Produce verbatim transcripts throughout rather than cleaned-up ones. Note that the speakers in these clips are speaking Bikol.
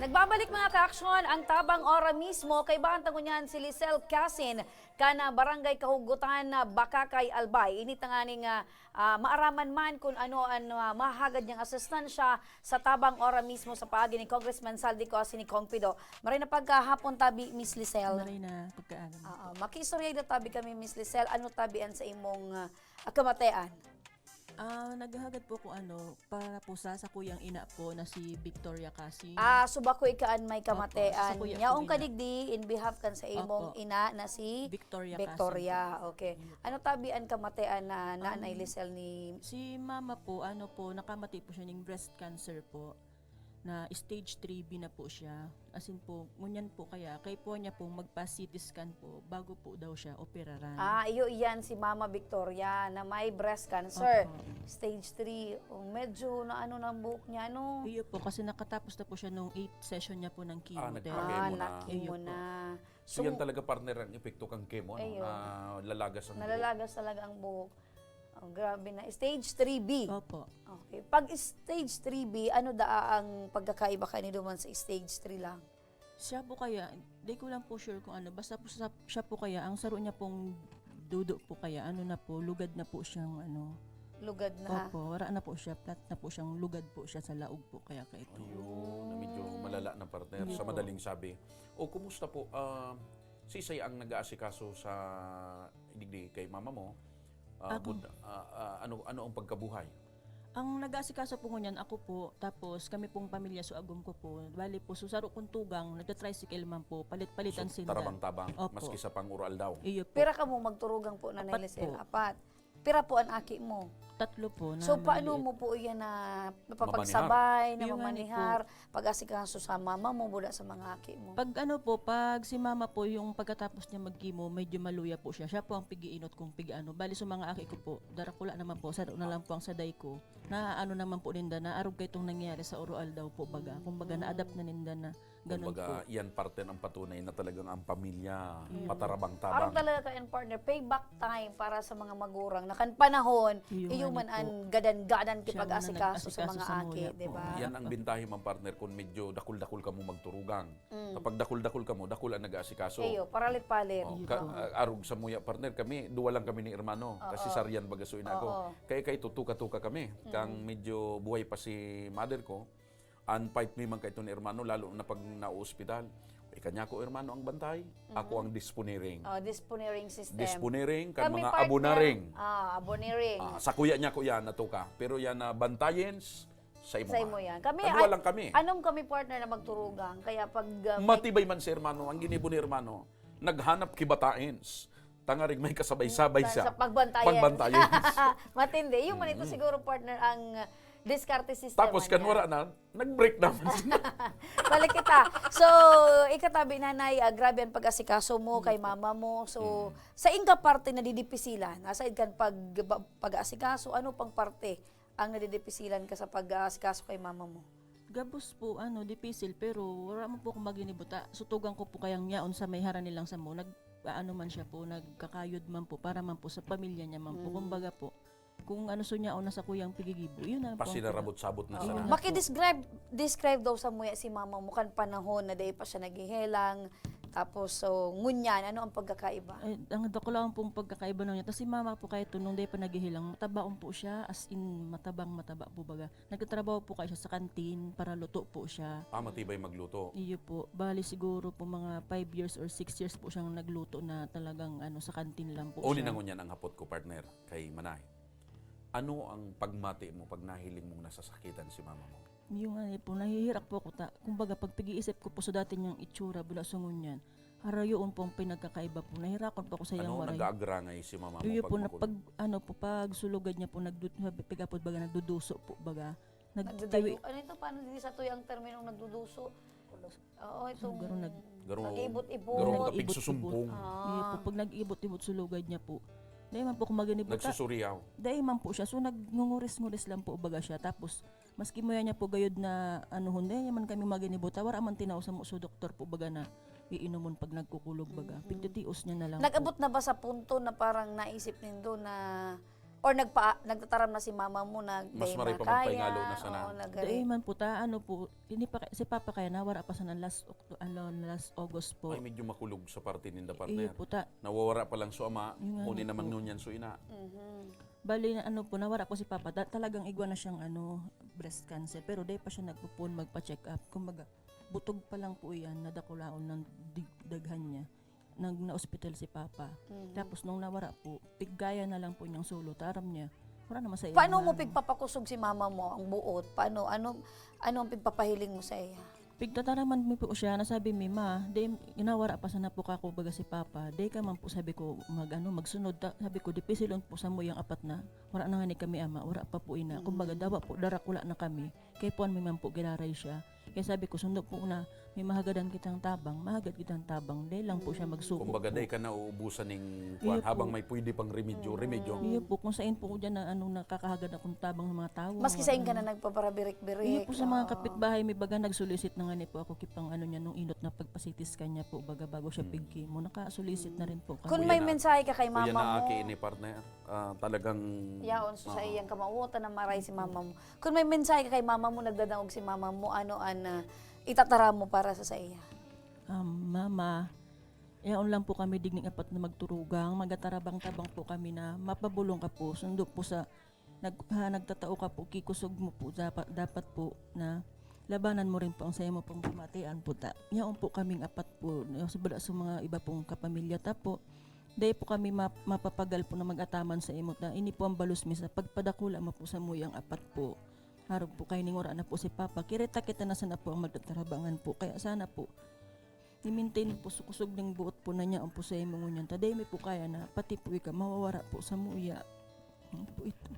Nagbabalik, mga ka-aksyon, ang Tabang Ora mismo. Kaibahan ta ngunyan si Lisel Casin, kan Barangay Kahugutan, Bacacay, Albay. Ini tanganing, ah, ah, maaraman man kun ano an, ah, mahahagad niyang asistansya sa Tabang Ora mismo sa paagi ni Congressman Zaldy Co asin ni Cong Pido. Maray na pagkahapon tabi, Miss Lisel. Maray na pagkaalam. Oo, makiistorya daw tabi kami, Miss Lisel. Ano tabi an sa imong, ah, kamatean? Ah, naghahagad po ko, ano, para po sa sakuyang ina po na si Victoria Casing. Ah, so bako ika an may Opo, kamatean. Sakuya po Yaong ina. Kadigdi, in behalf kan sa imong Opo. Ina na si Victoria Casing Victoria. Po. Okay. Ayun po. Ano tabi an kamatean na Nanay Ang Lisel ni Si mama po, ano po, nakamati po siya ning breast cancer po, na stage three B na po siya. As in po, ngunyan po kaya, kaipuhan niya pong magpa-C T scan po bago po daw siya operaran. Ah, iyo iyan si Mama Victoria na may breast cancer. Opo. Stage three. Oh, medyo naano na ang buhok niya, no? Iyo po, kasi nakatapos na po siya nung eighth session niya po ng Ah, chemotherapy. Ah, nagpa-chemo na. Nag-chemo Iyo po. Na. So, yan So, talaga, partner, ang epekto kang chemo, no? Ayun. Na lalagas ang buhok. Nalalagas talaga ang buhok. Oh, grabe na. Stage three B. Opo. Okay. Pag stage three B, ano daa ang pagkakaiba kaniduman sa stage three lang? Siya po kaya, di ko lang po sure kung ano. Basta po sa, siya po kaya, ang saro niya pong dudo po kaya, ano na po, lugad na po siyang ano. Lugad na. Opo, wala na po siya, flat na po siyang lugad po siya sa laog po kaya kaito. Ayun, na medyo malala na, partner, Hindi sa po. Madaling sabi. O, kumusta po? Ah, sisay ang nag-aasikaso sa digdi kay mama mo? Ah, Ako. Bud-, ah, ah, ano, ano ang pagkabuhay? Ang nag-aasikaso po ngunyan, ako po, tapos kami pong pamilya, so agom ko po. Bali po, so saro kong tugang, nagta-tricycle man po, palit-palitan So, sinda. Tarabang-tabang, Opo. Maski sa pang-ural daw. Iyo po. Pira kamo magturugang po, Nanay Apat Lisel? Po. Apat. Pira po an aki mo? Tatlo po na So, paano maliit. Mo po iyan na napapagsabay, Mamanihar. Iyo nga ni po. Namamanihar, pag-asikaso sa mama mo, buda sa mga aki mo? Pag ano po, pag si mama po, yung pagkatapos niya mag-chemo, medyo maluya po siya. Siya po ang pig-iinot kong pig-ano. Bali, sa mga aki ko po, darakula naman po, saro na lang po ang saday ko. Na ano naman po ninda, na arog kay itong nangyayari sa uroaldaw po, baga. Kumbaga, Mm. na-adapt na ninda na ganun Kumbaga, po. Yan parte ng patunay na talagang ang pamilya, Mm. patarabang-tabang. Arog talaga ka, and partner, payback time para sa mga magurang na kan panahon, Iyo iyo nga man ni po. An gadan-gadan Siya man ang kipag-asikaso sa nag-asikaso mga sa aki, muya di po. Ba? Yan ang bintahe, ma'am, partner, kung medyo dakul-dakul kamo magturugang. Mm. Kapag dakul-dakul kamo, dakul ang nag-aasikaso. Iyo, paralit-palit. Oh, Iyo ka-, po. Ah, arog sa muya, partner, kami, duwa lang kami ni hermano. Oo. Kasi saryan baga so ina ko. Oo. Kaya, kaya tutuka-tuka kami. Mm. Kang medyo buhay pa si mother ko, an fight mi man kaito ni hermano, lalo na pag naoospital. Ika niya ko, hermano, ang bantay. Ako Mhm. ang disponeering. Oh, disponeering system. Disponeering, kan Kami mga partner, abonaring. Ah, abonaring. Ah, sa kuya niya ko yan, natuka. Pero yan na bantayens, sa imo Sa yan. Imo yan. Kami, Kadwa ay, lang kami. Anom kami partner na magturugang. Kaya pag, ah, may Matibay man si hermano, ang ginibo ni hermano, naghanap kibataens. Tangarig may kasabay-sabay Mm, siya. Sa pagbantayan. Pagbantayan. Matindi. Yung man ito Mm. siguro, partner, ang diskarte sistema Tapos, kan niya. Wala na, nag-break naman siya. Balik kita. So, ikatabi, Nanay, ah, grabe ang pag-asikaso mo Mm. Kay mama mo. So, Mm. sa inga parte nadidipisilan, aside kan pag-, ba-, pag-aasikaso, ano pang parte ang nadidipisilan ka sa pag-aasikaso kay mama mo? Gabos po, ano, dipisil, pero wala man po akong maginibuta. Sutugan ko po kayang yaon sa may harani lang sa mo. Nag-aano man siya po, nagkakayod man po, para man po sa pamilya niya man po. Mm. Kumbaga po, kung ano so niya o nasa kuyang pigigibo, yun na lang po ang Pasirarabot-sabot na Oo. sana. Yun na po. Maki-describe, describe daw sa muya si mama mo kan panahon na dai pa siya naghihelang. Tapos, so, ngunyan, ano ang pagkakaiba? Eh, ang dakulaon pong pagkakaiba na niya. Tapos si mama po kaya to, nung dai pa naghihelang, matabaon po siya, as in, matabang mataba po baga. Nagtatrabaho po kaya siya sa kantin para luto po siya. Ah, matibay magluto. Iyo po. Bali siguro po mga five years or six years po siyang nagluto na talagang ano, sa kantin lang po Uli siya. Na ngunyan ang hapot ko, partner, kay Manay. Ano ang pagmati mo pag nahiling mong nasasakitan si mama mo? Yung ano po, nahihirak po ako ta-, kumbaga pag pag-iisip ko po sa dati niyang itsura, bula sa ngunyan, harayoon po ang pinagkakaiba po. Nahihirakon po ako sa iyang Ano, waray. Nag-aagrangay si mama mo Iyo pag po, na magkulang? Pag, ano po, pag sulugad niya po, nagdu-, sabi, pag-apod baga, nagduduso po baga. Nagtitiwi- Nagdadayo-, ano ito? Paano din sa tuyang terminong nagduduso? Oo, itong Garo nag- Garo, nag-ibot-ibot. Garo Nag-ibot-ibot. Kapigsusumpong. Ah. Iyo po, pag nag-ibot-ibot sulugad niya po. Dahil man po kung maganibuta. Nagsusuriyaw. Dahil man po siya. So, nagngunguris-nguris lang po baga siya. Tapos, maski mo yan niya po gayod na anuhon, dahil man kami maganibuta, wala man tinao sa mo-, sa doktor po baga na iinomon pag nagkukulog baga. Mm. Pigtitios niya na lang po. Nag-abot na ba sa punto na parang naisip nindo na Or nagpa-, nagtataram na si mama mo na Mas dai maray na pa magpahingalo kaya, na sana. Oo, na gari. Dai man po ta, ano po, hindi pa, si Papa kaya nawara pa sana last Octo-, ano, last August po. Ay, medyo makulog sa parte ninda, Iyo partner. po ta. Nawawara pa lang so ama, Yun nga huli na naman po. ngunyan so ina. Mhm. Bali, na ano po, nawara po si Papa. Da-, talagang igwa na siyang, ano, breast cancer. Pero dai pa siya nagpupun magpa-check up. Kumbaga, butog pa lang po iyan, nadakulaon ng dig-, daghan niya. Nag-, na-ospital si Papa. Mhm. Tapos nung nawara po, piggaya na lang po niyang solo. Taram niya, wala naman sa iya Paano mo na ano. pigpapakusog si mama mo, ang buot? Paano, ano, ano ang pigpapahiling mo sa iya? Pigtataraman mi po siya, nasabi mi, "Ma, di, ginawara pa sana po kako baga si Papa. Di ka man po," sabi ko, "mag-, ano, magsunod." Ta-, sabi ko, "Dipisilon po sa mo yung apat na. Wala na nga ni kami ama, wala pa po ina. Kumbaga, Mm. dawa po, darakula na kami. Kaya po, may man po giraray siya." Kaya sabi ko, "Sundo po na, may mahagadan kitang tabang, mahagad kitang tabang." Di lang po siya Mm. magsuko Kumbaga, po. Dai ka nauubusan ning Iyo kwan, habang po. may pwede pang remedyo, Mm. remedyo. Iyo po, kung saan po ko dyan na, ano, nakakahagad akong tabang ng mga tawo, Maski mga sa inyo ka ano. na nagpaparabirik-birik, Iyo po, sa mga oo. kapitbahay, may baga nagsulisit na nga ni po ako kipang ano niya, nung inot na pagpa-C T scan niya po, baga bago siya Mm. pig-chemo. Nakasulisit na rin po Kung kami. may Kuya na, mensahe ka kay kuya mama na aki mo, ini, partner, ah, talagang Yaon, so sa aha. iyang kamawotan na maray si mama mo. Kung may mensahe ka kay mama mo, nagdadangog si mama mo, ano an, ah, itataram mo para sa saiya? Um, Mama, yaon lang po kami digning apat na magturugang, magatarabang-tabang po kami na mapabolong ka po. Sundo po sa nag-, ha, nagtatao ka po, kikusog mo po, dapat, dapat po na labanan mo rin po ang saimo pong pamatian po ta. Yaon po kaming apat po, na sa bala sa mga iba pong kapamilya ta po. Dai po kami map-, mapapagal po na mag-ataman sa imo ta. Ini po ang balos mi sa pagpadakula mo po sa muyang apat po. Harog po kayo ning wara na po si Papa. Kirita kita na sana po ang magtatarabangan po. Kaya sana po, i-maintain mo po sa kusog ning buot po na niya ang po sa imo ngunyan. Ta dai mi po kaya na pati po ika mawawara po sa muya. Ano po ito?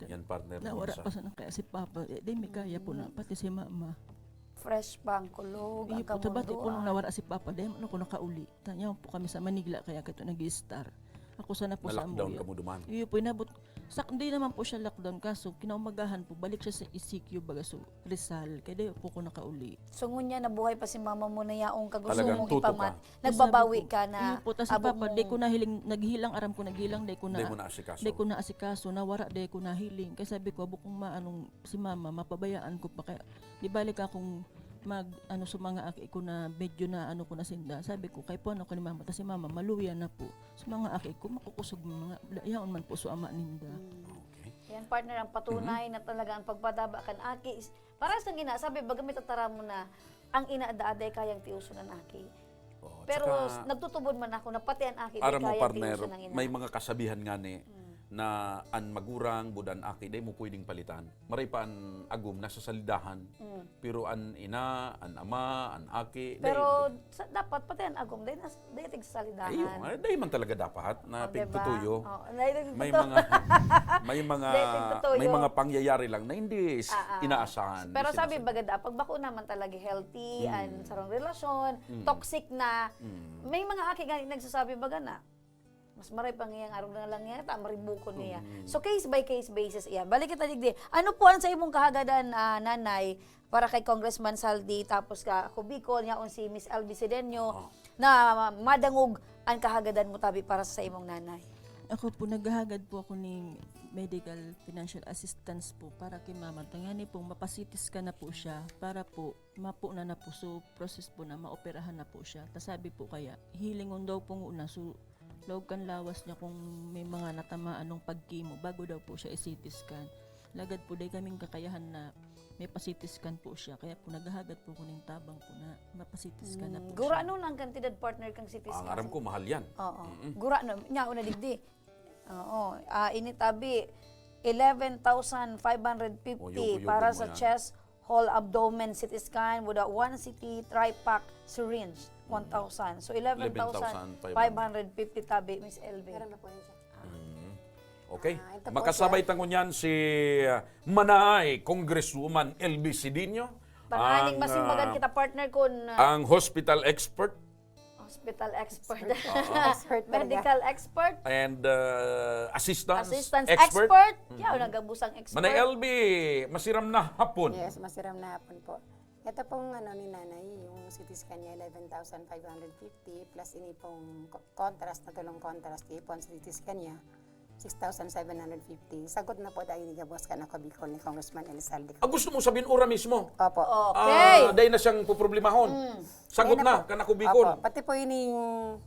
Yan, partner, Nawara kumusta? pa sana kaya si Papa. Eh, di may kaya po na, Mm. pati si Mama. Fresh pa ang kulog, Iyo ang po, tabati ko nung kamundua. nawara si Papa, dahil ano ko nakauli. Tanyaw po kami sa Manila, kaya kito nag-i-star. Ako sana po sa Na-lockdown Amuya. ka mo duman? Iyo po, inabot. Sa, hindi naman po siya lockdown, kaso kinaumagahan po, balik siya sa E C Q, baga so, Rizal. Kaya di po ko nakauli. So, ngunyan, nabuhay pa si mama mo na yaong Talagang kagusumong tuto ipamat. ka. Nagbabawi Sabi ko, ka na iyo po, tas si abog Papa, di mong ko nahiling, naghilang, aram ko naghilang, di ko na, Di mo naasikaso. di ko naasikaso, nawara, di ko nahiling. Kaya sabi ko, "Abog kong maanong si Mama, mapabayaan ko pa." Kaya, di balik akong mag, ano, sa mga aki ko na medyo na, ano ko na sinda. Sabi ko, "Kay po, ano ko ni Mama?" Tas si Mama, maluya na po. Sa mga aki ko, makukusog mga, yaon man po sa ama ninda. Mm. Okay. Yan, partner, ang patunay Mhm. na talaga ang pagpadaba kan aki is, para sa ina, sabi, baga may tatara mo na, ang ina daaday kayang tiuson an aki. Oo, Pero tsaka s-, nagtutubod man ako na pati an aki di aram mo, kayang partner, tiuson ng ina. may mga kasabihan nga ni Mm. na an magurang, buda an aki, dai mo pwedeng palitan. Maray pa an agom, nasa salidahan. Mm. Pero an ina, an ama, an aki, dai Pero sa, dapat pati an agom, dai nas-, dai tigsalidahan. Ayun, eh, dai man talaga dapat na Oh, diba? pigtutuyo. Oh, dai May pigtutuyo. mga, may mga, Dai pigtutuyo. may mga pangyayari lang na hindi s-, Ah, ah. inaasahan, Pero hindi sabi, sinasabi. baga da, pag bako naman talaga healthy, Mm. an sarong relasyon, Mm. toxic na, Mm. may mga aki nga nagsasabi, baga na, mas maray pa ngayang araw na lang yata, maribukon niya. Mm. So, case by case basis iyan. Balik kita digdi. Ano po ang sa imong kahagadan, ah, nanay, para kay Congressman Saldi, tapos ka, ako Bicol, niya si Miss L B Sedeño, Oo. na madangog ang kahagadan mo tabi para sa imong nanay? Ako po, naghahagad po ako ning medical financial assistance po para kay mama. Tangani pong mapa-C T scan na po siya para po mapo na na po. So, process po na maoperahan na po siya. Ta sabi po kaya, hilingon daw po nguna. So, laog kan lawas niya kung may mga natamaan nung pag-chemo bago daw po siya i-C T scan. Lagad po, dai kaming kakayahan na may pa-C T scan po siya. Kaya po, naghahagad po ko ning tabang po na mapa-C T scan na Mm, po gura siya. ano ang kantidad, partner, kang C T scan? Ang aram ko, mahal yan. Oo. Mm-mm. Gura ano, nya una digdi. Oo. Ah, ini tabi, eleven thousand five hundred fifty Uyog-uyog para mo sa yan. chest, whole abdomen C T scan, with a one C T tripack syringe, Mm. one thousand. So, eleven thousand five hundred fifty tabi, Miss L B. Meron na po yun siya. Mm. Okay. Ah, ito po Makasabay siya. ta ngunyan si, ah, Manay Congresswoman L B Sedeño. Panganing Ang, masimbagan ah, kita, partner, kun, ah, ang hospital expert. Hospital expert. Oo. Expert talaga. Medical expert. And, uh, assistance Assistance expert. expert. Mhm. Yaw, nagabusang expert. Manay L B, masiram na hapon. Yes, masiram na hapon po. Ito pong ano ni nanay, yung C T scan niya, eleven thousand five hundred fifty, plus ini pong co-, contrast, na tulong contrast, ipon C T scan niya, six thousand seven hundred fifty. Sagot na po dahil ni gabos kan Ako Bicol ni Congressman Elizalde. Ah, gusto mo sabihin ura mismo? Opo. Okay. Ah, dahil na siyang puproblemahan. Mm. Sagot Yan na, po. kan Ako Bicol. Opo. Pati po ining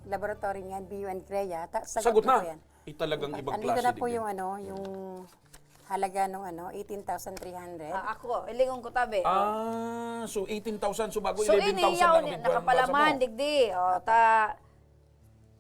laboratory niyan, B U N CREA, ta- sagot, Sagot na po na. yan. Eh, talagang ibang Andito klase na po din. yung ano, yung halaga ng ano, eighteen thousand three hundred. Ah, ako, ilingon ko tabi. Oh. Ah, so eighteen thousand, so bago So, eleven ini thousand yaw lang ni ang nakapalaman, pagkuhan mo. Digdi. O, ta,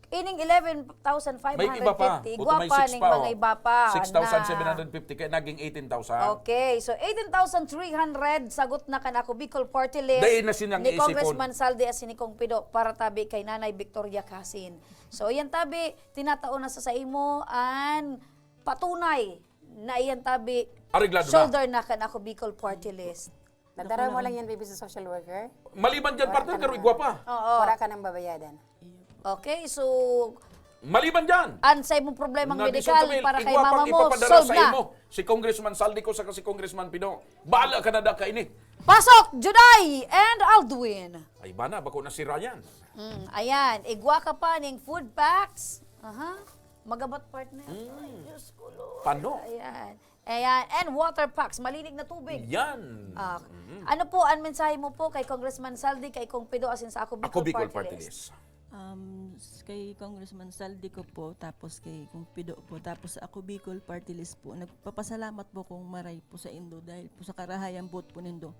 ining eleven thousand five hundred fifty, May iba pa. Puto, igwa may pa six ning pa, mga oh. iba pa. Six thousand seven hundred fifty, kaya naging eighteen thousand. Okay, so eighteen thousand three hundred, sagot na kan Ako Bicol Party List Dahil na sinang ni iisipon. Congressman Saldi at ni Kong Pido para tabi kay Nanay Victoria Casin. So, yan tabi, tinatao na sa saimo an patunay na iyan tabi, Areglado na. Shoulder na kan Ako Bicol Party List. Nadara mo lang yan, baby, sa social worker. Maliban dyan, partner, pero igwa pa. Oo. Wala ka nang babayadan. Okay, so, Maliban dyan. ansay mong problemang Na di medikal sa tumil, para kay igwa mama pang mo, ipapadara solve sa na. imo. Si Congressman Saldi ko saka si Congressman Pido. Bahala ka na da kaini. Pasok, Juday and Aldwin. Ay, bana, bako na si Ryan. Mm, ayan, igwa ka pa ning food packs. Aha. Magabat, partner. Mm. Ay, Diyos ko, Lord. Pano? Ayan. Ayan, and water packs, malinig na tubig. Yan. Ah, ano po ang mensahe mo po kay Congressman Saldi, kay Kong Pido, asin sa Ako Bicol, Ako Bicol Party Party List? List. Um, s- kay Congressman Saldi ko po, tapos kay Kong Pido po, tapos sa Ako Bicol Party List po, nagpapasalamat po kong maray po sa indo dahil po sa karahayan boot po nindo.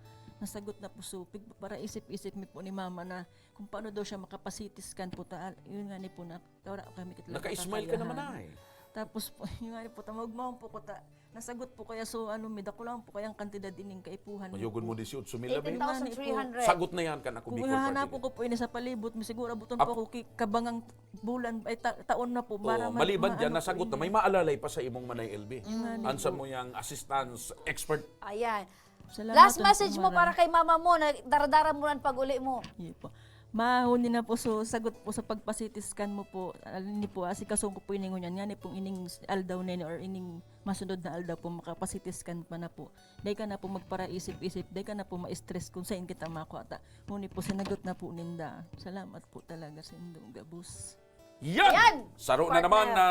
Nasagot na po, so, pigpaparaisip-isip mi po ni Mama na kung paano daw siya makapasitiskan po. Ta, yun nga ni po na, wala kami kitla Naka-smile ka naman ay. Tapos po, yun nga ni po, tamawag mo po ko ta, nasagot po kaya, so ano, may dako lang po kayang kantidad ining kaipuhan. Mayogon mo disiotso mil labi. Eighteen thousand three hundred. Sagot na yan kan Ako Kung Bicol ihahanapon Party ko po ini sa palibot, may siguro abutan Ap- po ako ki-, kabangang bulan, ay ta- taon na po. Oh, Para ma- maliban dyan, maano po nasagot na. ini. May maalalay pa sa imong Manay L B. Nga ni Ansa po. mo yang assistance expert? Ayan. Salamat Last po, message mo Mara. Para kay mama mo, na daradara mo lang pag-uli mo. Yun po. Mahuli na po, so sagot po sa pagpasitiskan mo po, alin ni po, asikaso ko po ining ngunyan, nga ni pong ining aldaw na ini or ining masunod na aldaw po, makapasitiskan pa na po. Dahil ka na po magparaisip-isip, dahil ka na po ma-stress kung saan kita makuha. Ta, ngunit po, sinagot na po ninda. Salamat po talaga sa indong gabos. Yan! Yan! Saro na Partner. Naman na,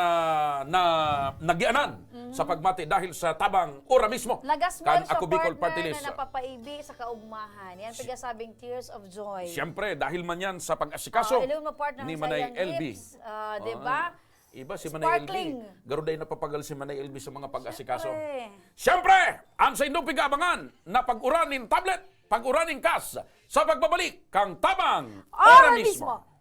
na nagianan sa pagmati dahil sa tabang ora mismo Lagas mo kan sa Ako Bicol partner Party List. Na napapaibi sa kaugmahan. Yan, pigasabing tears of joy. Siyempre, dahil man yan sa pag-asikaso Ah, ilong mo, partner, ni sa Manay iyang L B. Lips, ah, di Ah, ba? Iba si Manay L B. Sparkling. Garuday napapagal si Manay L B sa mga pag-asikaso. Siyempre. Siyempre, ang sa indong pig-aabangan na pag-ura nin tablet, pag-ura nin kas, sa pagbabalik kang Tabang Ora Ora mismo. Mismo.